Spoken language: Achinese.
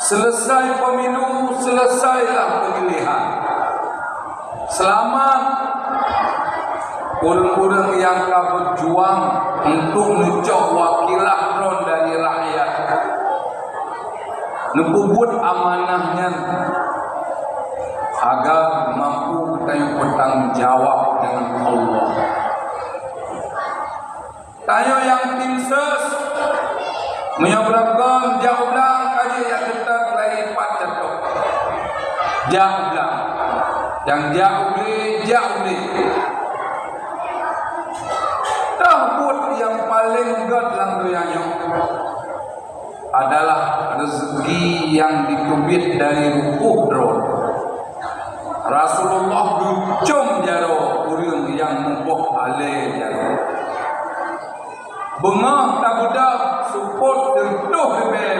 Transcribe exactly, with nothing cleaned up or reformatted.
Selesai pemilu, selesailah pemilihan. Selamat ureuëng-ureuëng nyang ka berjuang untuk neucok wakilah droe dari rakyat. Neupeubuet amanah nyan agar mampu tanyoe bertanggung jawab dengan Allah. Tanyoe nyang tim ses, meunyoe beureugon jak u blang, ka jeuet jak teutab lagi pat catoe. Jak u blang. Nyang jak u glé, jak u glé. Toh buet nyang paleng gét lam donya nyoe adalah rezeki nyang jiteubiet dari rukoh droe. Rasulullah geucom jaroe ureuëng nyang muboh alée jaroe. Beungoh tabeudôh seupôt teuntôh leubeh